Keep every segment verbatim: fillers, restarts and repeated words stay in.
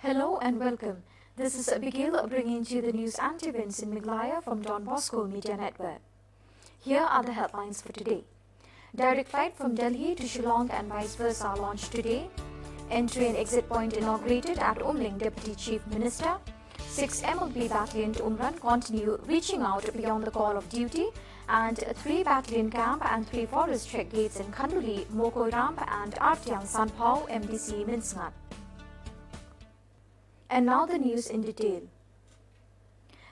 Hello and welcome. This is Abigail bringing to you the news and events in Meghalaya from Don Bosco Media Network. Here are the headlines for today. Direct flight from Delhi to Shillong and vice versa launched today. Entry and exit point inaugurated at Umling, Deputy Chief Minister. sixth M L B Battalion to Umran continue reaching out beyond the call of duty. And three Battalion camp and three forest check gates in Khanduli, Mokoiramb and Artiang Sanphaw, M D C Mynsngat. And now the news in detail.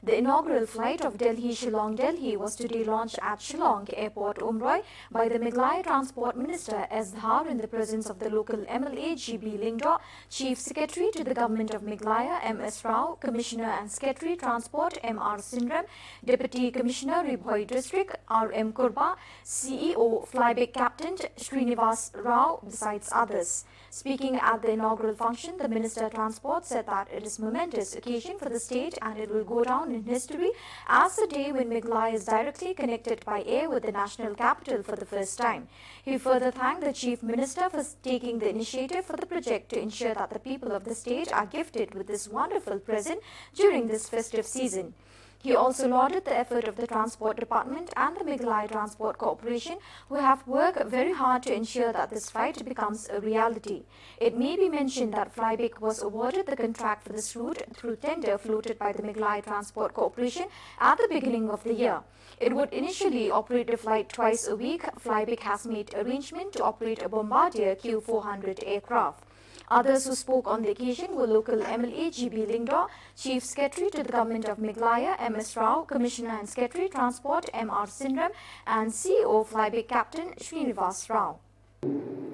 The inaugural flight of Delhi Shillong Delhi was today launched at Shillong Airport Umroi by the Meghalaya Transport Minister S Dhar in the presence of the local M L A G B Lyngdoh, Chief Secretary to the Government of Meghalaya M S Rao, Commissioner and Secretary Transport M R Synrem, Deputy Commissioner Ri Bhoi District R M Kurbah, C E O Flybe Captain Srinivas Rao, besides others. Speaking at the inaugural function, the Minister of Transport said that it is a momentous occasion for the state and it will go down in history as the day when Meghalaya is directly connected by air with the national capital for the first time. He further thanked the Chief Minister for taking the initiative for the project to ensure that the people of the state are gifted with this wonderful present during this festive season. He also lauded the effort of the Transport Department and the Meghalaya Transport Corporation, who have worked very hard to ensure that this flight becomes a reality. It may be mentioned that Flybe was awarded the contract for this route through tender floated by the Meghalaya Transport Corporation at the beginning of the year. It would initially operate the flight twice a week. Flybe has made arrangement to operate a Bombardier Q four hundred aircraft. Others who spoke on the occasion were local M L A G B Lyngdoh, Chief Secretary to the Government of Meghalaya M S Rao, Commissioner and Secretary Transport M R Synrem, and C E O Flybe Captain Srinivas Rao.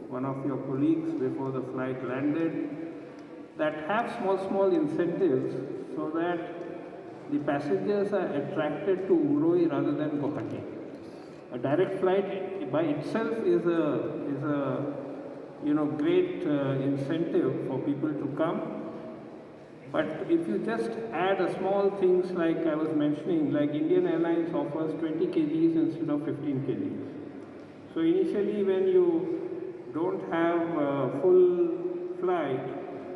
One of your colleagues before the flight landed, that have small, small incentives so that the passengers are attracted to Umroi rather than Guwahati. A direct flight by itself is a, is a, you know, great, uh, incentive for people to come. But if you just add a small things like I was mentioning, like Indian Airlines offers twenty K Gs instead of fifteen K Gs. So initially, when you don't have a full flight,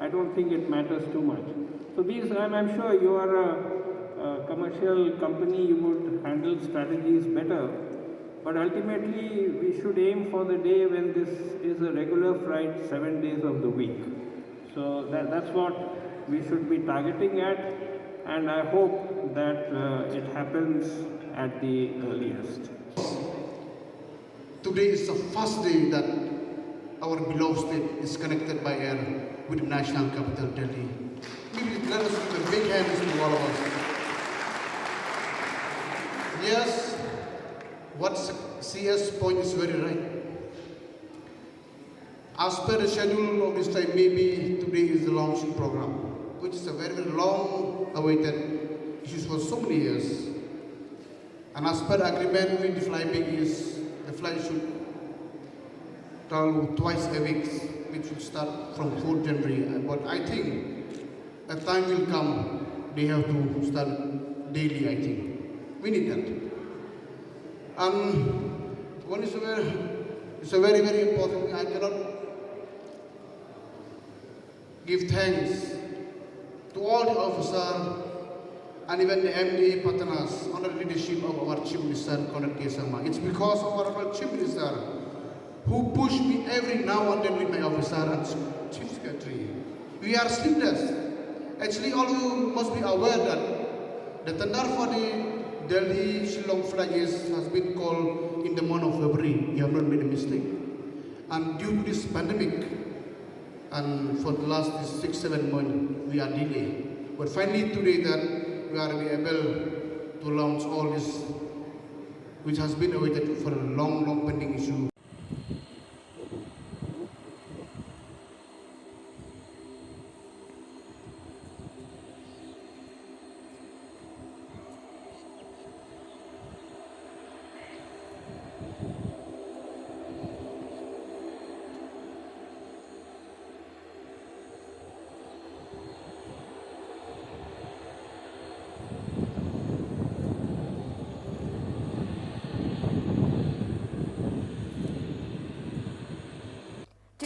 I don't think it matters too much. So these, and I'm sure you are a, a commercial company, you would handle strategies better. But ultimately, we should aim for the day when this is a regular flight seven days of the week. So that, that's what we should be targeting at, and I hope that, uh, it happens at the earliest. Today is the first day that our beloved state is connected by air with the national capital, Delhi. Maybe let us give a big hand to all of us. Yes, what C S point is very right. As per the schedule of this time, maybe today is the launching program, which is a very, very long awaited issue for so many years. And as per the agreement with the Flybe is the flight should travel twice a week, which should start from fourth January. But I think a time will come, they have to start daily, I think. We need that. And one is a very, it's a very, very important thing. I cannot give thanks to all the officers and even the M D A partners under the leadership of our Chief Minister, Conrad K Sangma. It's because of our Chief Minister who pushed me every now and then with my officer and Chief Secretary. We are sleepless. Actually, all of you must be aware that the tender for the Delhi Shillong flight is, has been called in the month of February. You have not made a mistake. And due to this pandemic, and for the last six, seven months, we are delayed. But finally today that we are able to launch all this, which has been awaited for a long, long pending issue.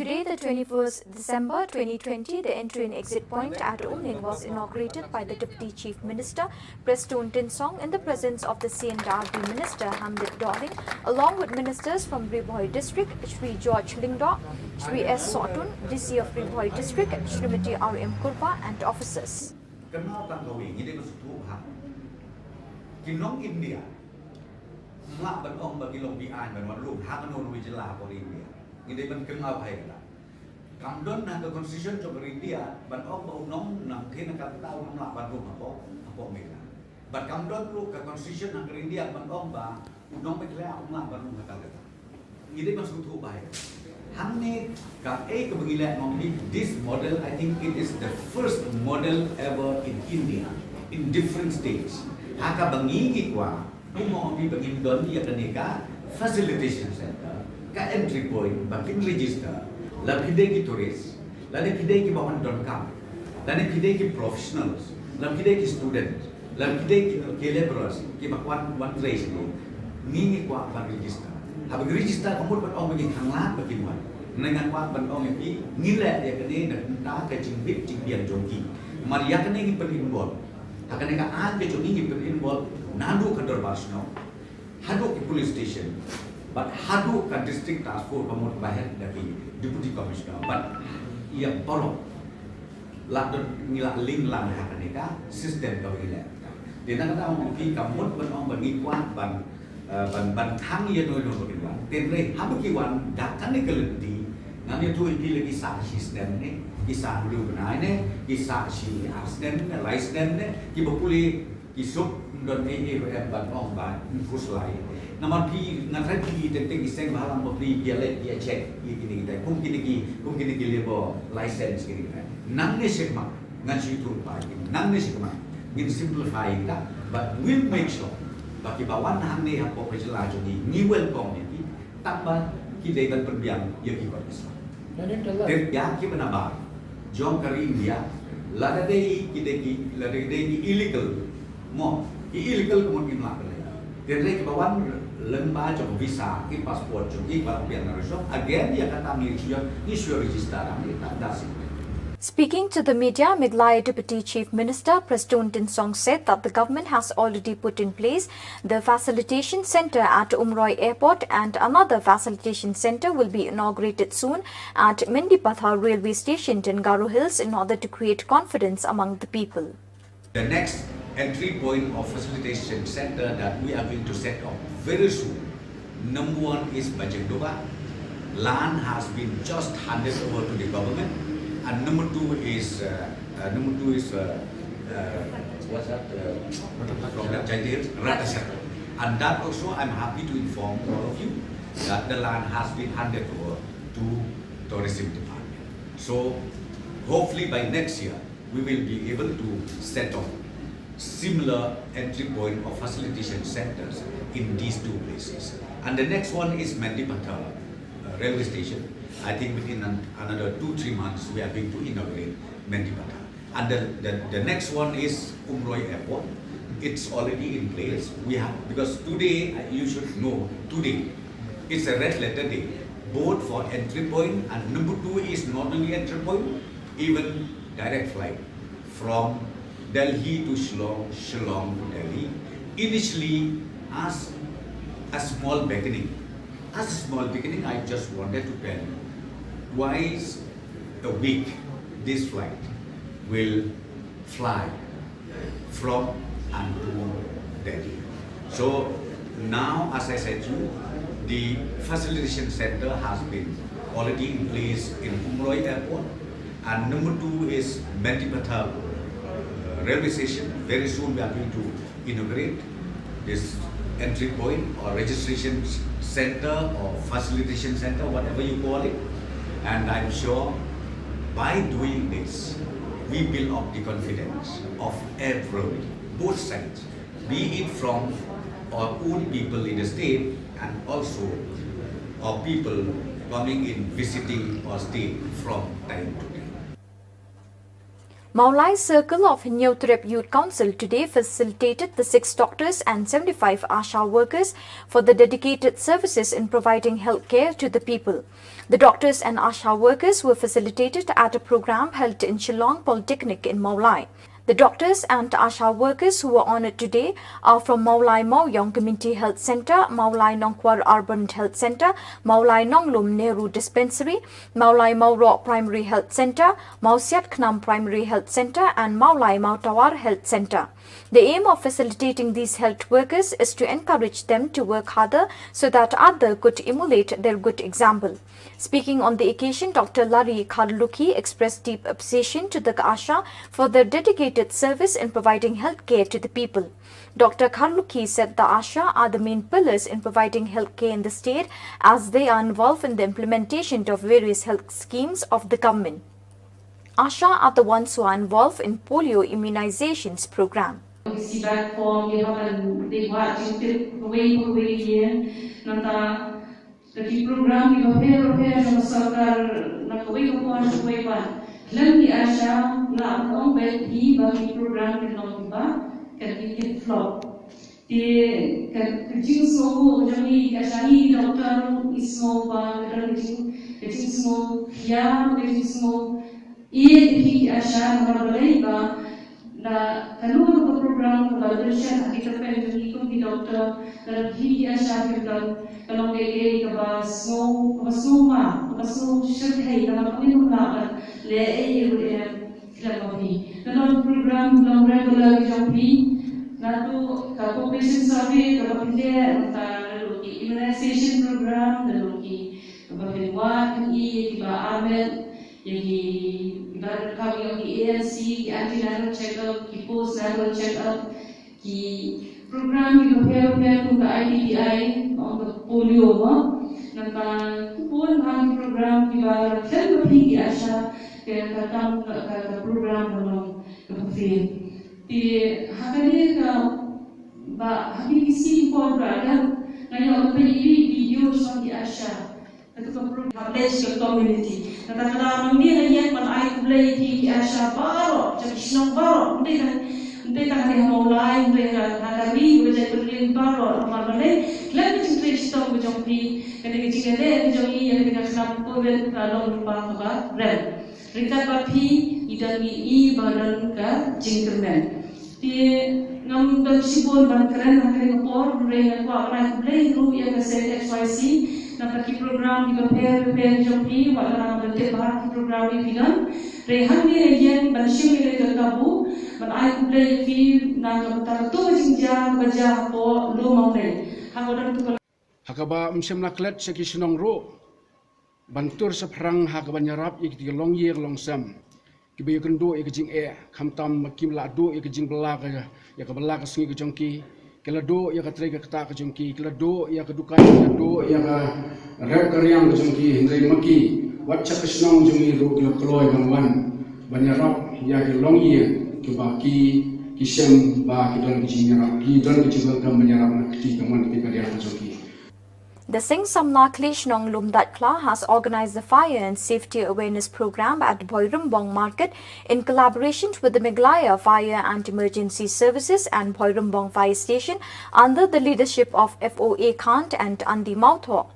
Today, the twenty-first December twenty twenty, the entry and exit point at Umling was inaugurated by the Deputy Chief Minister, Prestone Tynsong, in the presence of the C and R D Minister Hamlet Dohling, along with ministers from Ri Bhoi District, Shri George Lyngdoh, Shri S Sohtun, D C of Ri Bhoi District, Shrimati R M Kyrpang, and officers. Kynmaw tang kawei, ngi dei ban sngewthuh bha. Ki nong India, ym lah ban ong ba ki long behind ban wan rung ha kano kano ka jylla ha ka India. Ngi dei ban kynmaw bha ïa kata. Kam don ha ka constitution jong ka India ban ong ba u nong na Dikri na Calcutta u nong lah ban rung hapoh, hapoh Meghalaya. Bad kam don ruh ka constitution ha ka India ban ong ba u nong Meghalaya um lah ban rung ha Calcutta. Ngi dei ban sngewthuh bha ïa kata. Hangne kaei kaba ngi leh, ngi, this model, I think it is the first model ever in India, in different states. Ha kaba ngi, ngi kwah, kumno ngi ba ngin don ïa kane ka facilitation center, ka entry point ba kin register, lada phi dei ki tourist, lada phi dei kiba wan donkam, lada phi dei ki professionals, lada phi dei ki student, lada phi dei ki, ki labourers, kiba kwah wan trei shane. Ngi, ngi kwah ban register. Haba ngi register ka mut ban ong ba ngi khanglad ba kin wan. Ngi, ngi kwah ban ong ïa phi, ngi leh ïa kane na ka bynta ka jingbit jingbiang jong ki. Namar ïa kane ngi pyn-involve. Ha kane ka aiñ ka jong ngi ngi pyn-involve naduh ka dorbar shnong, haduh ki police station, bad haduh ka district task force, ka mut ba head da ki deputy commissioner, bad ïa baroh la don, ngi la link lang ha kane ka system kaba ngi leh. Te na kata ka daw, ka mut ban ong ba ngi kwah ban, eh, ban, ban khang ïa no no ba kin wan. Te hynrei haba ki wan da kane ka lynti, ngan ïathuh ïa phi, la ki sah shi snem ne, ki sah hynriew bnai ne, ki sah shi ar snem ne, lai snem ne, kiba pule ki suk, ym don ei ei ruh ban ong ba ym khuslai. Namar phi, nga tharai phi teng teng ki seng bhalang ba phi ïa leh, ïa check ïa kine kita, kum kine ki, kum kine ki labour license kine kita. Nangne shakhmat ngan shu ïathuh ba ki, nangne shakhmat ngin simplify kita, but we'll make sure ba kiba wan hangne hapoh ka jylla jong ngi, ngi welcome ïa ki, tang ba ki dei ban pynbiang ïa ki kot Islam. Te ïa kiba nabar jong ka ri India, lada dei ki dei ki, lada dei ki illegal, mo, ki illegal ka mut ngim lah ban leh. Te dei kiba wan lyngba jong visa, ki passport jong ki, ba pynbiang na ruh jong, again ïa kata ngi shu ïa, ngi shu ïa register, ngi ta da si. Speaking to the media, Meghalaya Deputy Chief Minister Prestone Tynsong said that the government has already put in place the facilitation centre at Umroi Airport and another facilitation centre will be inaugurated soon at Mendipathar Railway Station in Garo Hills in order to create confidence among the people. The next entry point of facilitation centre that we are going to set up very soon, number one is Bajengdobah. Land has been just handed over to the government. And number two is, uh, uh, number two is, uh, uh, what's that? Uh, from the Jaintia Hills, Ratacherra. And that also, I'm happy to inform all of you that the land has been handed over to tourism department. So hopefully by next year, we will be able to set up similar entry point or facilitation centres in these two places. And the next one is Mendipathar, uh, railway station. I think within an, another two, three months, we are going to inaugurate Mendipathar. And the, the, the next one is Umroi Airport. It's already in place. We have, because today, uh, you should know, today, it's a red letter day, both for entry point, and number two is not only entry point, even direct flight from Delhi to Shillong, Shillong to Delhi. Initially, as a small beginning, as a small beginning, I just wanted to tell you, twice a week, this flight will fly from and to Delhi. So now, as I said to you, the facilitation center has been already in place in Umroi Airport, and number two is Mendipathar, uh, railway station. Very soon we are going to inaugurate this entry point or registration center or facilitation center, whatever you call it. And I'm sure by doing this, we build up the confidence of everyone, both sides, be it from our own people in the state and also our people coming in, visiting our state from time to time. Mawlai Circle of Hynñiewtrep Youth Council today facilitated the six doctors and seventy-five ASHA workers for the dedicated services in providing health care to the people. The doctors and ASHA workers were facilitated at a program held in Shillong Polytechnic in Mawlai. The doctors and ASHA workers who were honored today are from Mawlai Mawiong Community Health Centre, Mawlai Nongkwar Urban Health Centre, Mawlai Nonglum Nehru Dispensary, Mawlai Mawroh Primary Health Centre, Mawsiat Khnam Primary Health Centre, and Mawlai Mawtawar Health Centre. The aim of facilitating these health workers is to encourage them to work harder so that other could emulate their good example. Speaking on the occasion, Doctor Lari Kharlukhi expressed deep appreciation to the ASHA for their dedicated service in providing health care to the people. Doctor Kharlukhi said the ASHA are the main pillars in providing health care in the state, as they are involved in the implementation of various health schemes of the government. ASHA are the ones who are involved in polio immunizations program. Ki sibat form ki ha ban dei wad jingtip kawei pa kawei ka ïing. Nangta ka ki program kiba pher bapher jong ka sorkar na kawei ka por sha kawei pat. Khlem ki ASHA, lah ban ong beit hi ba ki program kin long kiba, kin, kin flop. Te ka, ka jingsngew ka jong ngi, ka jong ngi ki doktor, ngi sngew ba ka don ka jing, ka jingsngew khia, ka jingsngew ïeit ïa ki ASHA, namar balei ba na kano kano ka program kaba la pynshai ha ki tyrpeng jong ngi kum ki doktor, lada phi ki ASHA phim don, ka long kaei kaei kaba sngew, kaba sngew ma, kaba sngew shyrkhei, namar ba ngim lah ban leh ei ei ruh ïa khlem ma phi. Ka long program, long regular ki jong phi. Naduh ka population survey kaba phi leh, nangta naduh ki immunization program, naduh ki kaba phin wad phin ïohi ïa kiba armet, ïa ki, kiba donkam ïa ki A N C, ki antenatal check-up, ki postnatal check-up, ki program kiba pher bapher kum ka I P P I, ong ka polio mo. Nangta bun bha ki program kiba khlem ma phi ki ASHA, ka, ka kam, ka, ka, ka program ba long kaba pher. Te ha kane kaba, ha kine ki sngi ki por ba la dep, nga ïoh ban peit ïa ki video jong ki ASHA. Katu ka program ka pledge ka community. Kata ka daw ngi ngi ïa ban ai khublei ïa ki ASHA baroh, jong ki shnong baroh. Ym dei tang, ym dei tang ha Mawlai, ym dei ha Nagari, ym dei ha Pyrlin baroh. Namar balei, khlem ka jingtrei shitom ka jong phi, kane ka jingïaleh ka jong ngi ïa kane ka khlam COVID ka long lypa kaba rem. Ryngkat bad phi, ngi don ngi i ba don ka jingkyrmen. Te ngam don shibun ban kren ha kane ka por, hynrei nga kwah ban ai khublei ruh ïa ka Seng H Y C, na ka ki program kiba pher bapher jong phi, wat la ngam don tip bha ki program ïa phi don. Hynrei hangne ïa ban shim ïa ka kabu, ban ai khublei ïa phi, na ka bynta katu ka jingjia kaba jia hapoh Lum Mawlai. Ha ka don tu ka Ha kaba ym shym la klet sha ki shnong ruh ban tur shaphrang ha kaban ïarap ïa kito ki longïing longsem kiba ïakynduh ïa ka jingeh, khamtam ba kim lah duh ïa ka jingbylla ka, ïa ka bylla ka sngi ka jong ki. Ki la duh ïa ka trei ka ktah ka jong ki, ki la duh ïa ka dukan, ki la duh ïa ka rep ka riang ka jong ki, hynrei ma ki wat sha ka shnong jong ngi ruh ki la kloi ban wan ban ïarap ïa ki longïing kiba ki, ki shem ba ki don ka jingïarap, ki don ka jingdonkam ban ïarap na ka kti kamon ka kti ka riang ka jong ki. The Seng Samla Khlieh Shnong Lumdaitkhla has organized the fire and safety awareness program at Bhoirymbong Market in collaboration with the Meghalaya Fire and Emergency Services and Bhoirymbong Fire Station under the leadership of F O A Khan and Andi Mawthoh.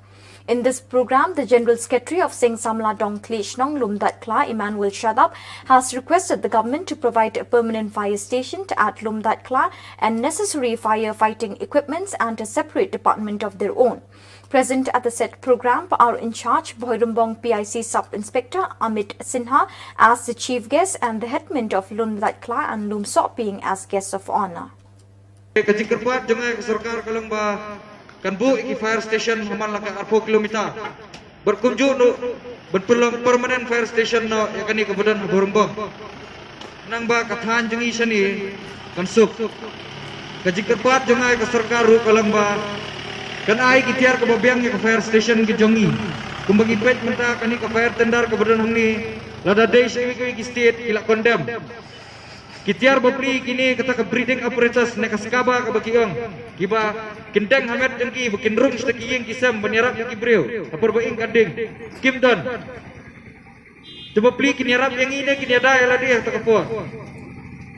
In this program, the General Secretary of Seng Samla Dong Khlieh Shnong Lumdaitkhla, Emmanuel Shadap, has requested the government to provide a permanent fire station at Lumdaitkhla and necessary fire fighting equipments and a separate department of their own. Present at the said program are in charge Bhoirymbong P I C Sub Inspector Amit Sinha as the chief guest and the headman of Lumdaitkhla and Lumsohping as guests of honour. Ka jingkyrpad jong nga ïa ka sorkar ka long ba kan buh ïa ki fire station ha man la ka arphew kilometer. Bad kumjuh noh ban pynlong permanent fire station noh ïa kane kaba don ha Bhoirymbong. Nang ba ka thaiñ jong ngi shane kan suk. Ka jingkyrpad jong nga ïa ka sorkar ruh ka long ba kan ai ki tiar kaba biang ïa ka fire station ka jong ngi. Kumba ngi peit mynta kane ka fire tender kaba don hangne, lada dei sha kiwei kiwei ki state ki la condemn. Ki tiar bapli kine, kata ka breathing apparatus ne ka scabber kaba ki ong, kiba kin deng ha met jong ki ba kin rung sha ki ïing ki sem ban ïarap ïa ki briew ha por ba ing ka ding, kim don. Te bapli kin ïarap ïa ngi ne kin ïada ïa lade ha kata ka por.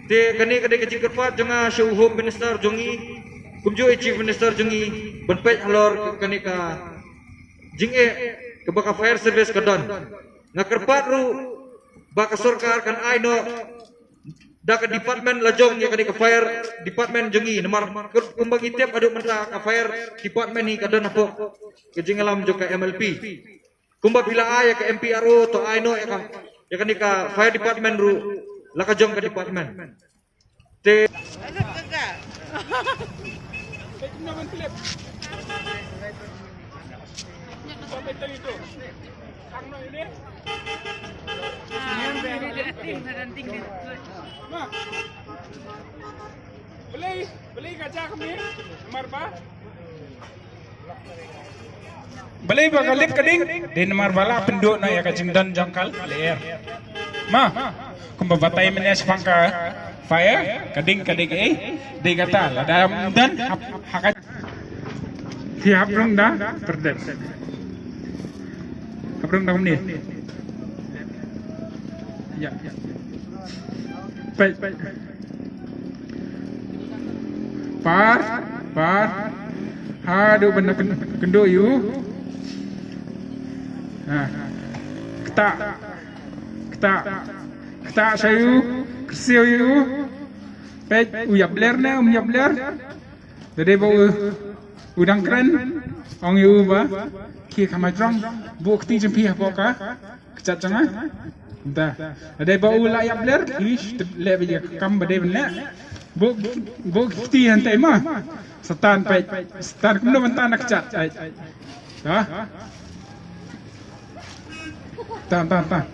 Te kane ka dei ka jingkyrpad jong nga sha u Home Minister jong ngi, kumjuh i Chief Minister jong ngi, ban peit halor kane ka jingeh kaba ka fire service ka don. Nga kyrpad ruh ba ka sorkar kan ai noh da ka department la jong ïa kane ka fire department jong ngi, namar kumba ngi tip haduh mynta ka fire department hi ka don hapoh ka jingïalam jong ka M L P. Kumba phi la ai ïa ka M P R O, to ai noh ïa ka, ïa kane ka fire department ruh la ka jong ka department. Te Balei, balei ka jia kumne? Namar ba, balei ba ka lip ka ding? Dei namar ba la pynduh noh ïa ka jingdon jong ka lyer. Ma, kumba batai mynne shaphang ka fire, ka ding ka ding eh, dei kata lada ym don ha, ha ka. Phi hap rung da pyrdep. Hap rung da kumne. Ïa. Peit, peit. Par, par. Haduh ban da kyn-, kynduh ïa u. Ha. Ktah. Ktah. Ktah sha ïa u. Kyrsiew ïa u. Peit, u ïap ler ne, um ïap ler. Te dei ba u, u dang kren, ong ïa u ba, khie kham ha jrong, buh kti jong phi hapoh ka kjat jong nga. Da. Te dei ba u la ïap ler, khie leh beit ïa ka kam ba dei ban leh. Buh, buh kti hangtei ma. Satan peit, Satan kumno ban tan ha kjat. Peit. Ha? Tan, tan, tan.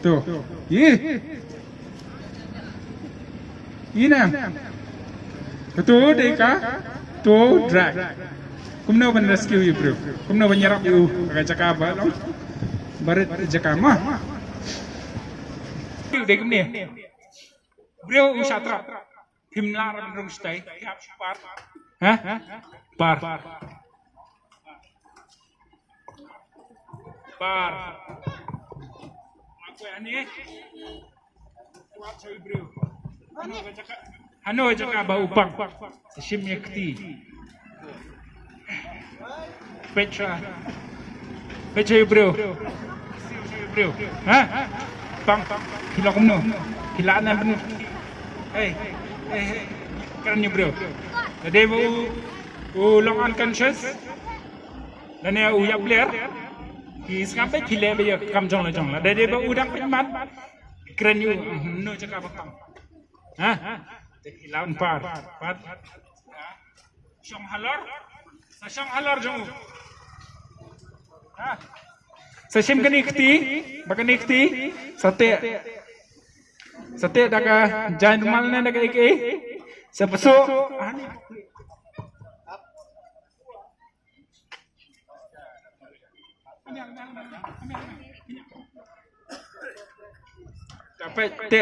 Tu. Ih. Ih, nang. Tu dei ka. Tu drag. Kumno ban rescue ïa u briew? Kumno ban ïarap ïa u? Ka jaka ba long. Barit jaka ma. Dei kumne. Briew u sha trap. Phim lah ban rung shatai, phim hap shu par. Ha? Par. Par. Aku ani. Kuat sha u briew. Hano jaka, hano jaka ba u pang. Shim ïa kti. Peit sha. Peit sha u briew. Briew. Ha? Pang. Phi la kumno? Phi la na kumno? Hey. Hey, hey. Kren ïa u briew. Lada dei ba u, u long unconscious. Lane u ïap ler. Phi sngap beit, phi leh beit ïa ka kam jong la jong. Lada dei ba u dang pynban. Kren ïa u, hano jaka ba pang. Ha? Te phi la un par. Par. Shong halor. Sa shong halor jong u. Ha. Sa shim kane kti, ba kane kti, sa teh. Sa teh da ka jaiñ rumal ne da ka ei ei. Sa pynsuh. Te peit, te.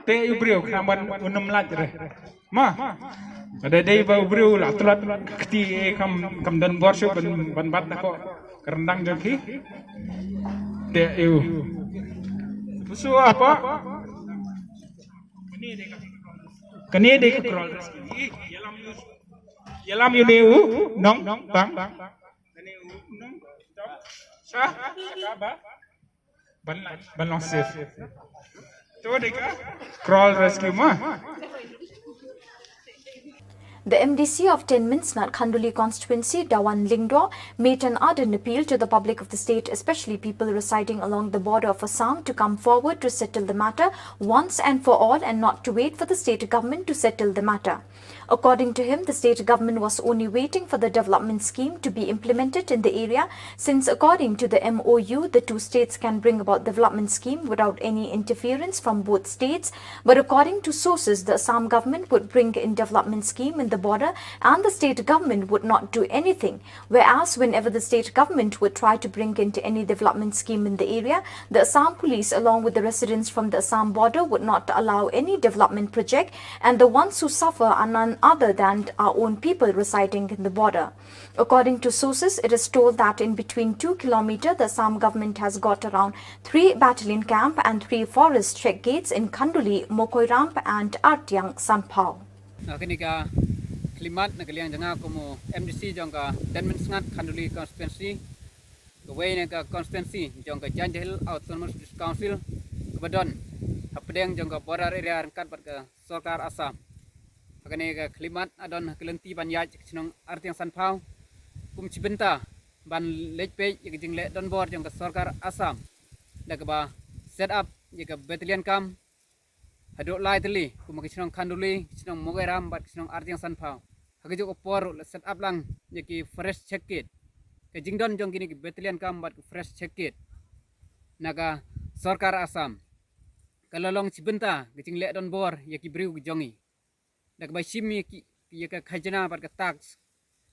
Te u briew khnang ban un ym lait re. Ma. Lada dei ba u briew la tlot kti, eh, kam, kam don bor shuh ban, ban bat na ko. Ka ryndang jong ki. Te u. Pynsuh apa? Kane dei ka crawl rescue. Ïalam ïa u nong bang. Kane u nong. Sa, sa ba. Ban, ban long safe. Tu dei ka crawl rescue ma. The M D C of Ten Minsnad Khanduli constituency, Dawan Lyngdoh, made an ardent appeal to the public of the state, especially people residing along the border of Assam, to come forward to settle the matter once and for all and not to wait for the state government to settle the matter. According to him, the state government was only waiting for the development scheme to be implemented in the area, since according to the M O U, the two states can bring about development scheme without any interference from both states. But according to sources, the Assam government would bring in development scheme in the border and the state government would not do anything. Whereas, whenever the state government would try to bring into any development scheme in the area, the Assam police, along with the residents from the Assam border, would not allow any development project, and the ones who suffer are none other than our own people residing in the border. According to sources, it is told that in between two kilometer, the Assam government has got around three battalion camp and three forest check gates in Khanduli, Mokoiramp and Artiang Sanphaw. Na kane ka khlimat na ka liang jong nga kum u M D C jong ka Denman Sngat Khanduli constituency, kawei na ka constituency jong ka Jaintia Hills Autonomous District Council, kaba don hapdeng jong ka border area ryngkat bad ka sorkar Assam. Ha kane ka khlimat nga don ha ka lynti ban ïaid ka shnong Artiang Sanphaw kum shi bynta ban leit peit ïa ka jingleh donbor jong ka sorkar Assam da kaba set up ïa ka battalion camp haduh lai tylli kum ka shnong Khanduli, ka shnong Mokoiramp bad ka shnong Artiang Sanphaw. Ha kajuh ka por ruh la set up lang ïa ki forest check gate. Ka jingdon jong kine ki battalion camp bad ki forest check gate na ka sorkar Assam ka la long shi bynta ka jingleh donbor ïa ki briew ki jong ngi da kaba shim ïa ki, ïa ka khajna bad ka tax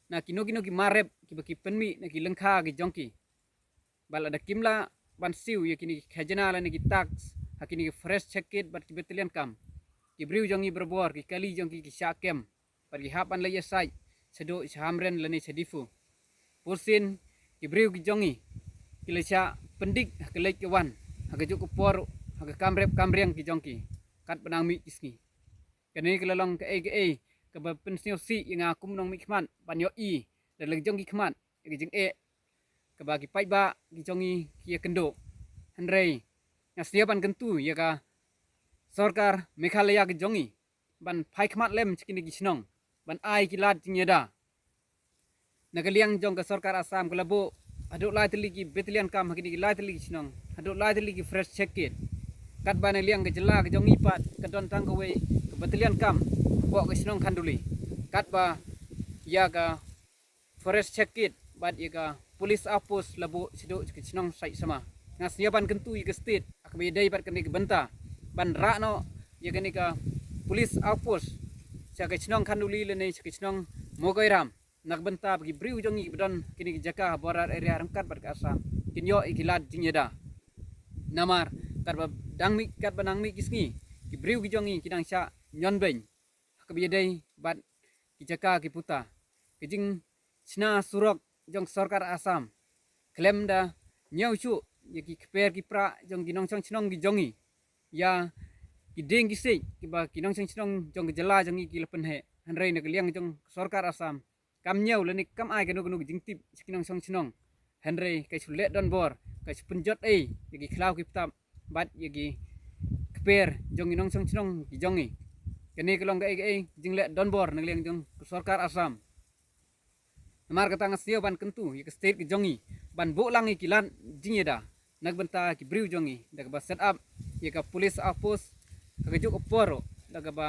na kino kino ki mar rep kiba ki pynmih na ki lyngkha ki jong ki. Bad lada kim lah ban siew ïa kine ki khajna lane ki tax ha kine ki forest check gate bad ki battalion camp, ki briew jong ngi barabor, ki kali jong ki, ki shah kem bad ki hap ban leit ïasaid shaduh sha Hamren lane sha Diphu. Bunsien ki briew ki jong ngi ki la shah pyndik ha ka leit ka wan, ha kajuh ka por, ha ka kam rep kam riang ki jong ki katba nang mih ki sngi. Kane ka la long kaei kaei kaba pynsngewsih ïa nga kum u nongmihkhmat ban ïohi da la ki jong ki khmat ïa ka jingeh kaba ki paidbah ki jong ngi ki ïakynduh. Hynrei nga sngewbha ban kyntu ïa ka sorkar Meghalaya ka jong ngi ban phai khmat lem sha kine ki shnong ban ai ki lad jingïada. Na ka liang jong ka sorkar Assam ka la buh haduh lai tylli ki battalion camp ha kine ki lai tylli ki shnong, haduh lai tylli ki forest check gate. Katba na liang ka jylla ka jong ngi pat ka don tang kawei ka battalion camp hapoh ka shnong Khanduli. Katba ïa ka forest check gate bad ïa ka police outpost la buh shaduh ka shnong Saitsama. Nga sngewbha ban kyntu ïa ka state ha kaba ïadei bad kane ka bynta ban rah noh ïa kane ka police outpost sha ka shnong Khanduli lane sha ka shnong Mokoiramp, na ka bynta ba ki briew jong ngi kiba don kine ki jaka ha border area ryngkat bad ka Assam kin ïoh ïa ki lad jingïada. Namar katba dang mih, katba nang mih ki sngi, ki briew ki jong ngi ki dang shah ñion beiñ ha kaba ïadei bad ki jaka ki puta. Ka jingshna surok jong sorkar Assam khlem da ñiew shuh ïa ki kper ki prah jong ki nongshong shnong ki jong ngi ïa ki dieng ki siej kiba ki nongshong shnong jong ka jylla jong ngi ki la pynheh. Hynrei na ka liang jong sorkar Assam kam ñiew lane kam ai kano kano ka jingtip sha ki nongshong shnong. Hynrei ka shu leh donbor, ka shu pynjot ei ïa ki khlaw ki btap bad ïa ki kper jong ki nongshong shnong ki jong ngi. Kane ka long kaei kaei ka jingleh donbor na ka liang jong ka sorkar Assam. Namar kata nga sngewbha ban kyntu ïa ka state ka jong ngi ban buh lang ïa ki lad jingïada na ka bynta ki briew jong ngi da kaba set up ïa ka police outpost ha kajuh ka por ruh da kaba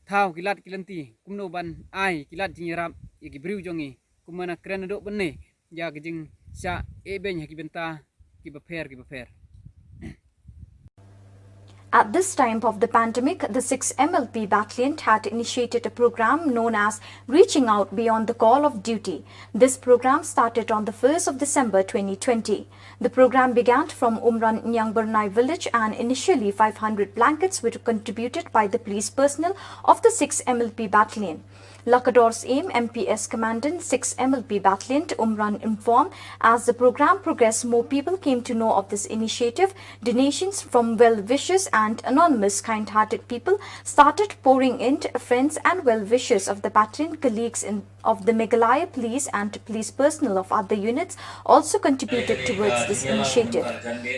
thaw ki lad ki lynti kumno ban ai ki lad jingïarap ïa ki briew jong ngi, kumno ban kren haduh mynne ïa ka jingshah eh beiñ ha ki bynta kiba pher kiba pher. At this time of the pandemic, the six M L P Battalion had initiated a program known as Reaching Out Beyond the Call of Duty. This program started on the first of December twenty twenty. The program began from Umran Nyangbarnai village, and initially five hundred blankets were contributed by the police personnel of the six M L P Battalion. Lakador's aim, M P S Commandant, six M L P Battalion, Umran, informed, as the program progressed, more people came to know of this initiative. Donations from well-wishers and anonymous kind-hearted people started pouring in. Friends and well-wishers of the battalion, colleagues in, of the Meghalaya Police and police personnel of other units also contributed towards this initiative.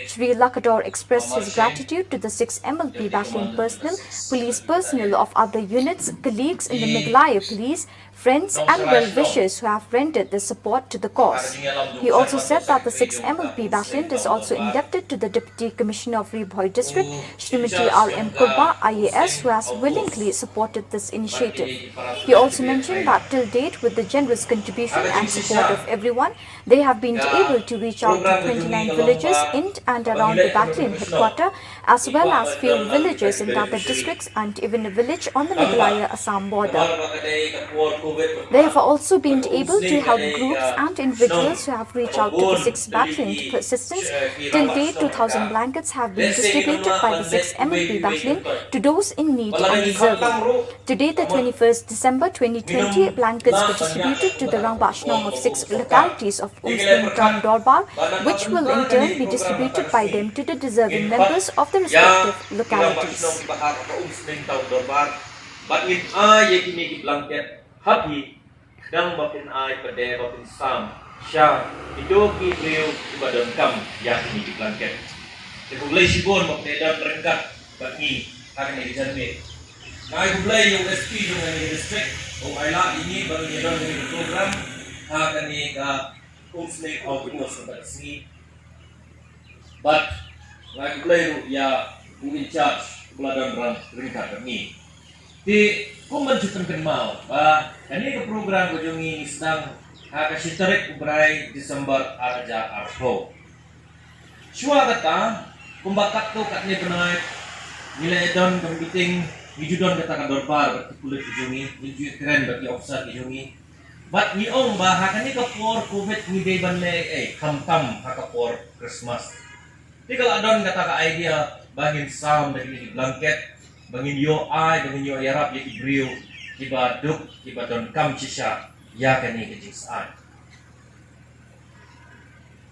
Shri Lakador expressed his gratitude to the six M L P Battalion personnel, police personnel of other units, colleagues in the Meghalaya Police, friends and well-wishers who have rendered their support to the cause. He also said that the six M L P Battalion is also indebted to the Deputy Commissioner of Ri Bhoi District, Shrimati R M Kurba, I A S, who has willingly supported this initiative. He also mentioned that till date, with the generous contribution and support of everyone, they have been able to reach out to twenty-nine villages in and around the battalion headquarter, as well as few villages in other districts and even a village on the Meghalaya-Assam border. They have also been able to help groups and individuals who have reached out to the sixth Battalion for assistance. Till date, two thousand blankets have been distributed by the sixth M L P Battalion to those in need and deserving. Today, the twenty-first December twenty twenty, blankets were distributed to the Rangbah Shnong of six localities of Umsning Drum Dorbar, which will in turn be distributed by them to the deserving members of the respective localities. Bad ngin ai ïa kine ki blanket ha phi, khnang ba phin ai pat de ba phin sam sha kito ki briew kiba donkam ïa kine ki blanket. Te khublei shibun ba phi don ryngkat bad ngi ha kane ka janmiet. Nga ai khublei ïa u S P jong kane ka district, u ai lad ïa ngi ba ngin ïa don kane ka program ha kane ka Umsning Outpost kaba sngi. Bad nga ai khublei ruh ïa u in charge uba la don ryngkat bad ngi. Te kum ban shu pynkynmaw ba kane ka program ka jong ngi ngi sdang ha ka shi tarik u bnai December ar hajar arphew. Shuwa kata, kumba katto katne bnai ngi la don ka meeting, ngi ju don kata ka dorbar bad ki pulit ki jong ngi, ngi ju kren bad ki officer ki jong ngi. Bad ngi ong ba ha kane ka por covid ngi dei ban leh ei khamtam ha ka por Christmas. Te ka la don kata ka idea ba ngin sam da kine ki blanket, ba ngin ïoh ai, ba ngin ïoh ïarap ïa ki briew kiba duk, kiba donkam shisha ïa kane ka jingsaid.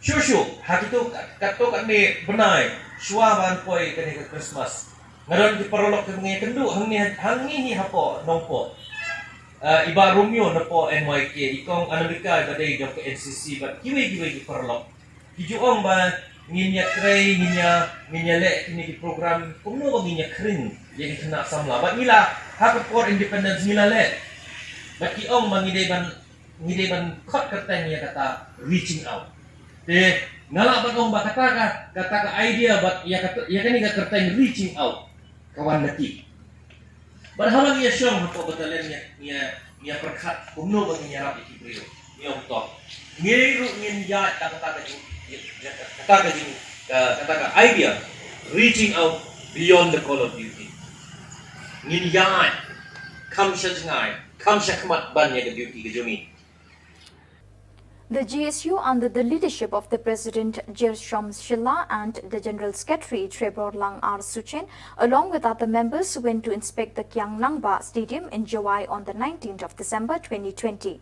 Shuh shuh ha kito katto katne bnai shuwa ban poi kane ka Christmas, nga don ki paralok kiba ngi kynduh hangne, hangne hi hapoh Nongpoh. Ah, i Bah Romeo napoh N Y K, i Kong Anamika iba dei jong ka N C C bad kiwei kiwei ki paralok. Ki ju ong ba ngin ïa trei, ngin ïa, ngin ïa leh kine ki program kumno ba ngin ïa khring ïa ki khynnah samla. Bad ngi la, ha ka por independence ngi la leh. Bad ki ong ba ngi dei ban, ngi dei ban khot kyrteng ïa kata reaching out. Te nga lah ban ong ba kata ka, kata ka idea bad ïa kata, ïa kane ka kyrteng reaching out ka wan na ki. Bad haba ngi ïa shong hapoh battalion ngi ïa, ngi ïa, ngi ïa pyrkhat kumno ba ngin ïarap ïa ki briew. Ngi ong to, ngi ruh ngin ïaid da kata ka jing, kata ka jing, ka, kata ka idea, reaching out beyond the call of duty. Ngin ïaid kham sha jngai, kham sha khmat ban ïa ka duty ka jong ngi. The J S U, under the leadership of the President Gershom Shylla and the General Secretary Treborlang R Suchen, along with other members, went to inspect the Kiang Nangbah Stadium in Jowai on the nineteenth of December twenty twenty.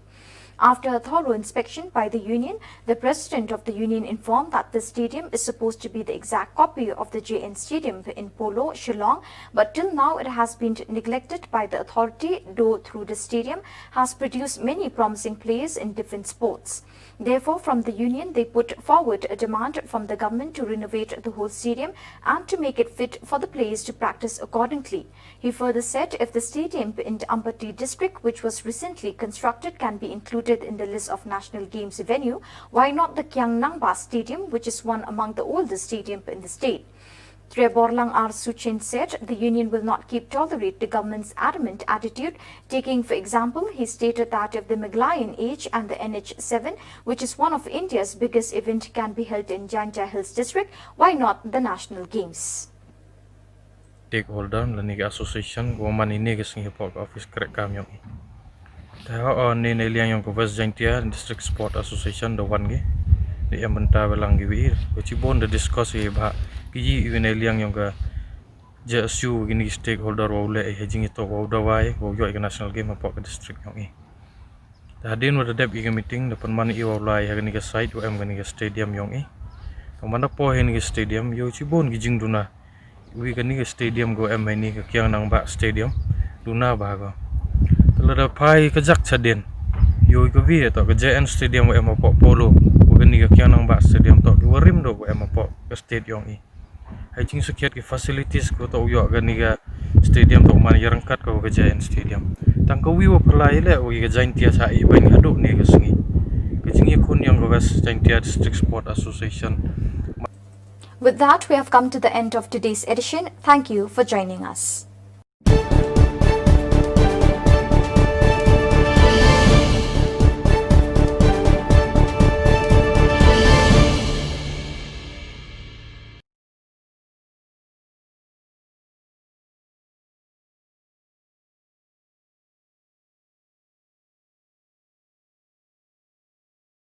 After a thorough inspection by the union, the president of the union informed that the stadium is supposed to be the exact copy of the J N Stadium in Polo, Shillong, but till now it has been neglected by the authority, though through the stadium has produced many promising players in different sports. Therefore, from the union, they put forward a demand from the government to renovate the whole stadium and to make it fit for the players to practice accordingly. He further said if the stadium in Ampati district, which was recently constructed, can be included in the list of National Games venue, why not the Kiang Nangbah Stadium, which is one among the oldest stadium in the state? Treborlang R Suchen said the union will not keep tolerate the government's adamant attitude, taking for example, he stated that if the Meghalaya Age and the N H seven, which is one of India's biggest event, can be held in Jaintia Hills district, why not the National Games? Stakeholder lane ka association ka man ine ka sngi hapoh ka office krek kam jong i. Te ha ine na liang jong ka West Jaintia District Sport Association da wan ki, da em bynta ba lang ki wi, ka chibun da discuss i ba ki ji i na liang jong ka J S U, kine ki stakeholder wa u leh i ha jingïatoh wa u dawai wa u ïoh i ka national game hapoh ka district jong i. Te hadien wa da dep i ka meeting da pynman i wa u lai ha kane ka site wa em kane ka stadium jong i. Ka man da poi ha kane ka stadium yow chibun ki jingduna. Wi kane ka stadium ko em ha kane ka Kiang Nangbah Stadium. Duna ba ko. Te lada phai ka jak chadien. Yow ka wi to ka J N Stadium wa em hapoh Polo. Wa kane ka Kiang Nangbah Stadium to ki wa rim do wa em hapoh ka state jong i. Hai jingsukhiat ki facilities ko to u ïoh kane ka stadium to man ïa ryngkat ko ka J N Stadium. Tang ka wi wa pyrlai leh wa ka Jaintia sa i bain haduh ne ka sngi. Ka jingïakhun jong ka West Jaintia District Sport Association. With that, we have come to the end of today's edition. Thank you for joining us.